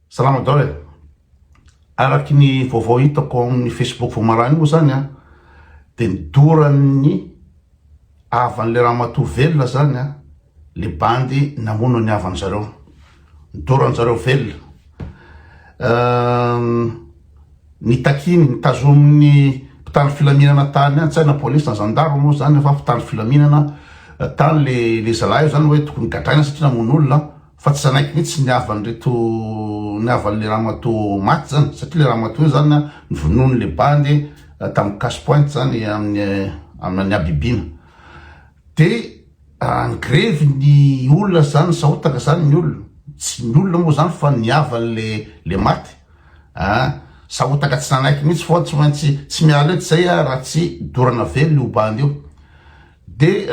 Salama daholo e! Araky ny vaovao hitako ao amin'ny Facebook vao maraina io moa zany an, dia nidoran'ny havan'ilay ramatoa velona zany an, le bandy namono ny havan zareo. Nidoran zareo velona. Nitakiany, nitazomin'ny mpitandro filaminana tany any, tsy hay na polisy na gendarme moa zany fa mpitandro filaminana tany le le zalahy io zany hoe tokony gadraina satria namono olona. Fa tsy nanaiky mihitsy ny havan'ireto ny havan'le ramatoa maty zany satria le ramatoa io zany novonoin'le bandy tamin'ny cash point zany amin'ny amin'ny habibiana. De nigrevy ny olona zany nisahotaka zany ny olona, tsy ny olona moa zany fa ny havan'le le maty a, sahotaka tsy nanaiky mihitsy fa tsy maintsy tsy miala eto zay raha tsy dorana velona io bandy io. De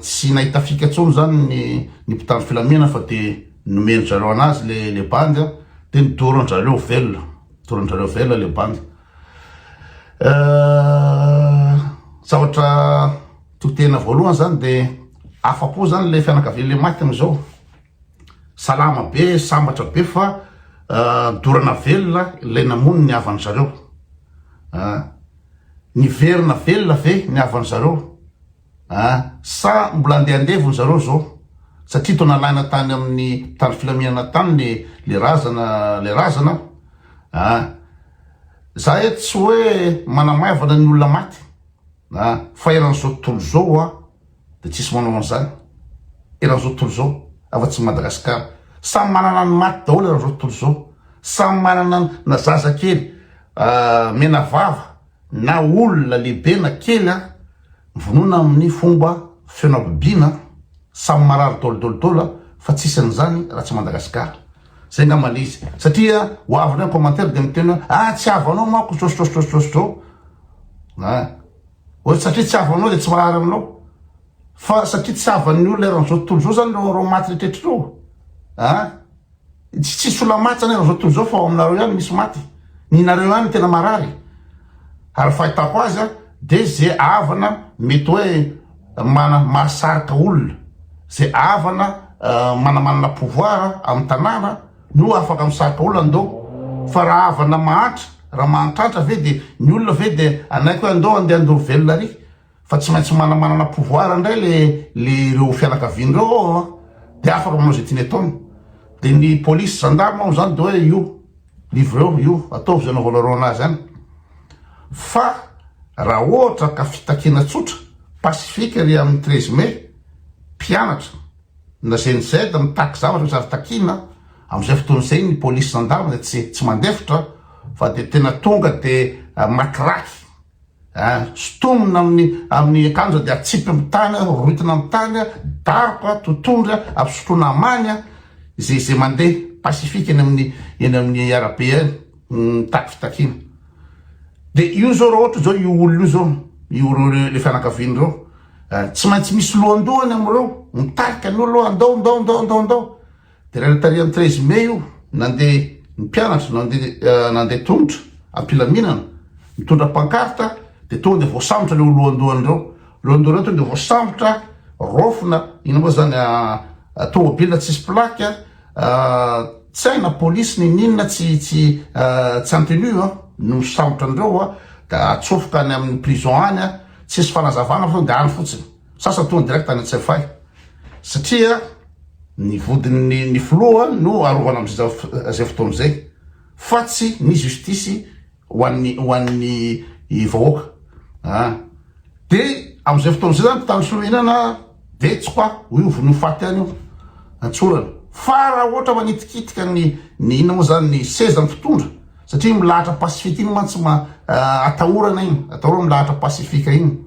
tsy nahita fika intsony zany ny ny mpitandro filaminana fa de nomen-dry zareo anazy le le bandy a, de nodoran-dry zareo velona, nodoran-dry zareo velona le bandy. Zavatra tiako tenena voalohany zany de afa-po zany le fianakavian'le maty am'zao, salama be, sambatra be fa dorana velona ilay namono ny havan-dry zareo. Niverina velona ve ny havan zareo a? Sa mbola andeha andevony zareo zao? Satria toa nalaina tany amin'ny mpitandro filaminana tany le le razana le razana a! Za eto tsy hoe manamaivana ny olona maty a! Fa eran'izao tontolo izao a de tsisy manao an'izany eran'izao tontolo izao afa-tsy Madagascar. Samy manana ny maty daholo eran'izao tontolo izao. Samy manana na zazakely menavava na olona lehibe na kely a, mivonona amin'ny fomba feno habibiana, samy marary dôlidôlidôla fa tsisy an'izany raha tsy Madagascar. Zay ngamba le izy. Satria ho avy indray ny commentaire de miteny hoe ah tsy havanao manko zao sy zao sy zao sy zao. Ah. Hoe satria tsy havanao de tsy marary aminao. Fa satria tsy havan'ny olona eran'izao tontolo izao zany ireo ireo maty rehetra ireo. Ah. Tsy tsisy olona maty zany eran'izao tontolo izao fa ao aminareo ihany misy maty. Ny nareo ihany no tena marary. Ary fahitako azy a, de ze havana mety hoe mana mahasarika olona, ze havana manamanana pouvoir amin'ny tanàna no afaka misarika olona andao. Fa raha havana mahantra, raha mahantrantra ve de ny olona ve de hanaiky hoe andao andeha handoro velona ary. Fa tsy maintsy manamanana pouvoir indray le le ireo fianakaviany ireo ao an, de afaka manao izay tiany ataony. De ny police gendarme moa zany de hoe io livreo io ataovy izay anaovanareo anazy any. Fa raha ohatra ka fitakiana tsotra, pacifique ry amin'ny 13 mai, mpianatra na Gen Z mitaky zavatra misy azo takiana, amin'izay fotoana izay ny police gendarme de tsy tsy mandefitra fa de tena tonga de makiraky. Ah, sintomina amin'ny amin'ny akanjo dia atsipy amin'ny tany, rohitina amin'ny tany, daroka, totondry, ampisotroina amany, izay izay mandeha pacifique eny amin'ny eny amin'ny arabe eny, mitaky fitakiana. Dia io zao raha ohatra zao io olona io zao, io ireo le fianakaviana ireo, ah, tsy maintsy misy lohandohany amin'ireo, mitarika ny olona hoe andao, andao, andao, andao, andao. Dia raha notarihan'ny 13 mai io, nandeha ny mpianatra, nandeha nandeha tongotra am-pilaminana, mitondra pancarte, dia tonga dia voasambotra ireo lohandohan'ireo. Lohandohan'ireo tonga dia voasambotra, raofina, inona moa zany, tomobile tsisy plaque, tsy hay na polisy n'inon'inona tsy tsy tsy en tenue an, no misambotra an'ireo an, dia atsofoka any amin'ny prison any an, tsisy fanazavana fa tonga dia any fotsiny. Sasany tonga direct any Tsiafahy satria ny vodin'ny ny filoha no arovana amin'izay fotoana izay fa tsy ny justice ho an'ny ho an'ny vahoaka ah. De amin'izay fotoana izay zany mpitandro filaminana de tsy quoi io vono faty any io antsorana fa raha ohatra manitikitika ny ny inona moa zany ny seza mpitondra satria milahatra pacifique iny mantsy ma atahorana iny atahorana milahatra pacifique iny.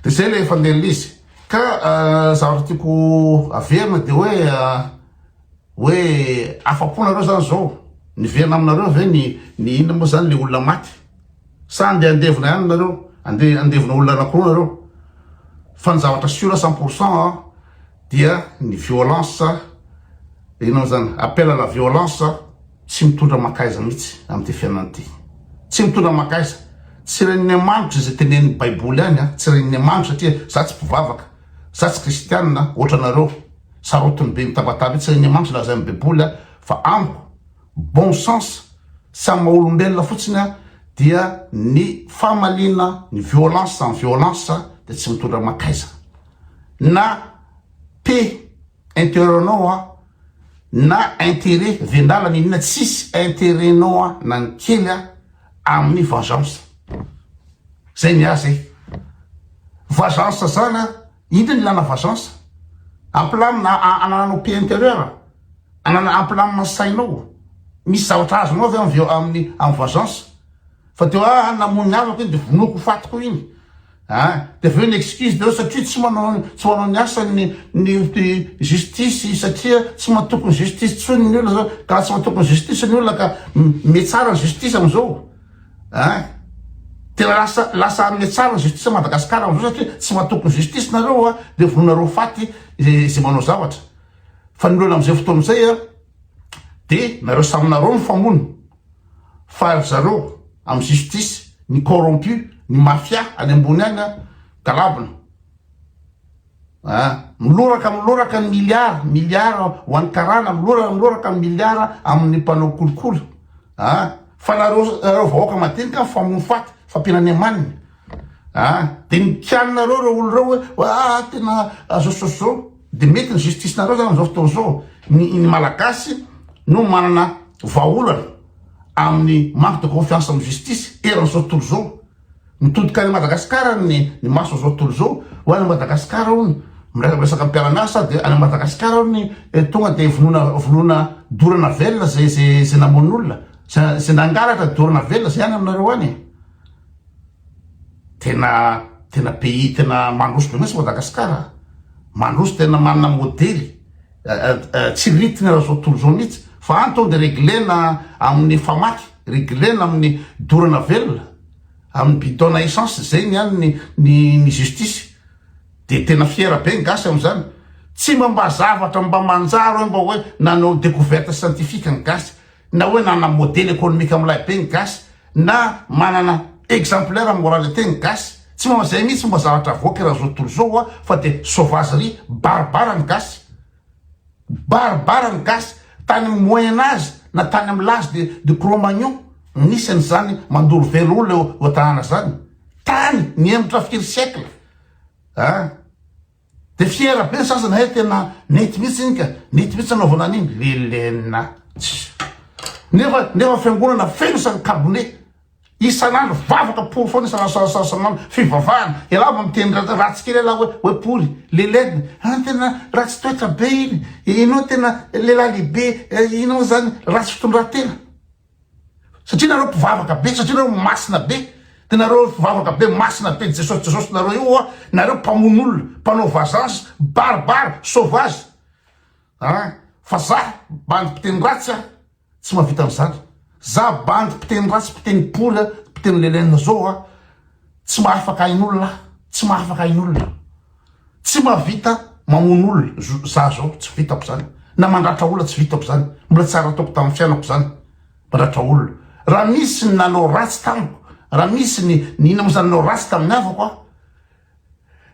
De zay le fandehan'le izy. Ka zavatra tiako averina de hoe hoe afa-po nareo zany zao? Niverina aminareo ve ny ny inona moa zany le olona maty? Sa andeha andevona ihany nareo? Andeha andevona olona anakiroa nareo? Fa ny zavatra sûr 100% an dia ny violence inona moa zany appel à la violence Tsy mitondra mankaiza mihitsy amin'ity fiainana ity. Tsy mitondra mankaiza. Tsy ren'ny amanitra izay tenenin'ny baiboly any an, tsy ren'ny amanitra satria za tsy mpivavaka, za tsy kristianina ohatranareo sarotiny be mitabataba io, tsy ren'ny amanitra lazain'ny baiboly an, fa amiko bon sens sy amin'ny maha olombelona fotsiny a dia ny famaliana ny violence en violence dia tsy mitondra mankaiza na paix intérieur nao a na intérêt vendala n'inona tsisy intérêt nao a na ny kely a amin'ny vengeance zay ny azy e vengeance zany a Inona ny ilana vagence? Ampilamina anananao paix intérieur, anana ampilamina ny sainao. Misy zavatra azonao ve amin'ny amin'ny amin'ny vagence? Fa de ah namono ny havako iny de vonoiko ho faty koa iny. Ah, de avy eo ny excuse de hoe satria tsy manao tsy manao ny asany ny ny justice satria tsy matoky ny justice tsony ny olona zao, ka raha tsy matoky ny justice ny olona ka mihatsara ny justice amizao. Hein? Tena lasa lasa hanome tsara ny justice Madagascar amizao satria tsy matoky ny justice nareo a de vononareo faty ze ze manao zavatra. Fa ny olana amizay fotoana izay a de nareo samy nareo mifamono fa ry zareo amy justice ny corrompu ny mafia any ambony any a galabona. Ah, miloraka miloraka ny milliard, milliard ho an'ny karana, miloraka miloraka ny milliard amin'ny mpanao kolikoly. Ah, fa nareo nareo vahoaka madinika mifamono faty, fampianany amaniny. Ah, de mikianinareo ireo olona ireo hoe ah tena zao zao zao. De mety ny justice nareo zany amin'izao fotoana izao. Ny ny malagasy no manana vahaolana amin'ny manque de confiance amin'ny justice eran'izao tontolo izao. Mitodika any Madagasikara ny ny mason'izao tontolo izao, ho any Madagasikara hono, miresaka amin'ny mpiara-miasa aho dia any Madagasikara hono tonga dia vonoina vonoina dorana velona zay zay zay namono olona, zay zay nangalatra dorana velona zay any aminareo any e. Tena tena pays tena mandroso be mihitsy Madagasikara, mandroso tena manana modely tsy rythme zao tontolo izao mihitsy fa any tonga dia reglena amin'ny famaky, reglena amin'ny dorana velona. Amin'ny bidon na essence zay ny any ny ny ny justice de tena fier be ny gasy amin'izany tsy mba mba zavatra mba manjary hoe mba hoe nanao découverte scientifique ny gasy na hoe nanana modèle économique milay be ny gasy na manana exemplaire amin'ny moralité ny gasy tsy mba zay mihitsy mba zavatra avoaka eran'izao tontolo izao a fa de sauvagerie barbare ny gasy Barbare ny gasy, tany amin'ny moyen age na tany amin'ny l'age de de Cro Magnon nisy an'izany mandoro velo olona eo eo an-tanàna zany, tany nihemotra firy siècle a! De fier be ny sasany hay tena nety mihitsy iny ka, nety mihitsy nanaovana an'iny, lelena tss. Nefa nefa fiangonana feno isan'ny kabone. Isan'andro vavaka pory foana isan'andro isan'andro fivavahana ialahy vao miteny ratsy kely ialahy hoe hoe pory lelena an tena ratsy toetra be iny ianao tena lehilahy lehibe ianao zany ratsy fitondran-tena satria nareo mpivavaka be satria nareo masina be de nareo mpivavaka be masina be Jesosy Jesosy nareo io a nareo mpamono olona mpanao vazansa barbare sauvage an fa za bandy mpiteny ratsy a Tsy mahavita an'izany. Za bandy mpiteny ratsy, mpiteny pory, mpiteny lelena zao a, tsy mahafaka ain'olona aho, tsy mahafaka ain'olona. Tsy mahavita mamono olona za zao, tsy vitako zany. Na mandratra olona tsy vitako zany. Mbola tsy ary nataoko tamin'ny fiainako zany, mandratra olona. Raha misy ny nanao ratsy tamiko, raha misy ny ny inona moa zany nanao ratsy tamin'ny havako aho,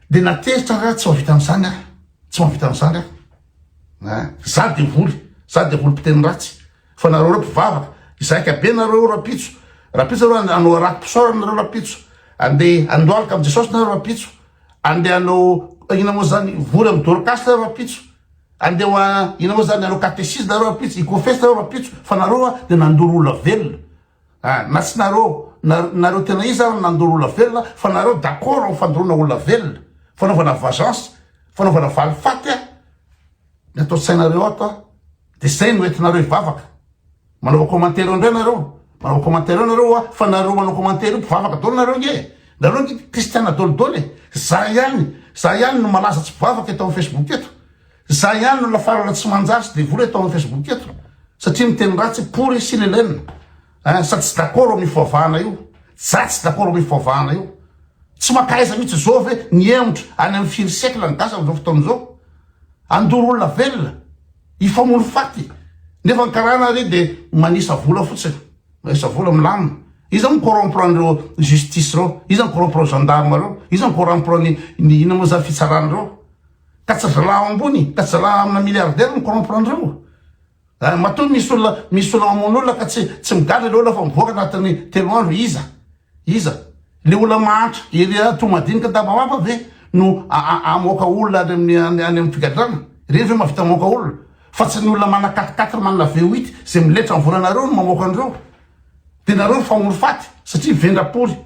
de na tezitra ary aho tsy mahavita an'izany aho, tsy mahavita an'izany aho. Ah, za devoly, za devoly mpiteny ratsy. Fa nareo reo mpivavaka, hizaika be nareo rapitso. Rapitso nareo hanao raki-pisaorana nareo rapitso. Andeha handohalika amin'i Jesosy nareo rapitso. Andeha hanao inona moa zany vory amin'ny Dorcas nareo rapitso. Andeha ho inona moa zany hanao katesizy nareo rapitso, hikofesy nareo rapitso. Fa nareo a dia nandoro olona velona. Ah, na tsy nareo, nareo tena iza ary nandoro olona velona fa nareo d'accord amin'ny fandoroana olona velona, fanaovana vagence, fanaovana valifaty ah, ny atao tsainareo ato ah, de zay no entinareo hivavaka. Manaova commentaire eo indray nareo, manaova commentaire eo nareo ah, fa nareo manao commentaire io mpivavaka daholo nareo nge, nareo nge kristiana daholo daholo e, za ihany, za ihany no malaza tsy mpivavaka eto amin'ny facebook eto. Za ihany no lafarana tsy manjary sy devoly eto amin'ny facebook eto satria miteny ratsy pory sy lelena eh, sady tsy d'accord amin'io fivavahana io za tsy d'accord amin'io fivavahana io tsy mankaiza mihitsy zao ve nihemotra any amin'ny firy siècle ny gasy amin'izao fotoana izao andoro olona velona hifamono faty nefa ny karana ary de manisa vola fotsiny manisa vola milamina iza mi corrompre an'ireo justice ireo iza mi corrompre gendarme ireo iza mi corrompre ny ny inona moa zany fitsarana ireo Ka tsy zalahy ambony, ka tsy zalahy amina milliardaire no corrompre andreo. Ah, matoa misy olona misy olona mamono olona ka tsy tsy migadra le olona fa mivoaka anatin'ny telo andro iza? Iza? Le olona mahantra ery Toamadinika Andavamamba ve no hamoaka olona any amin'ny any any amin'ny figadrana? Ireny ve mahavita mamoaka olona? Fa tsy ny olona manana quatre quatre manana V huit izay miletra ny volanareo no mamoaka an'ireo. Dia nareo mifamono faty satria vendrapory.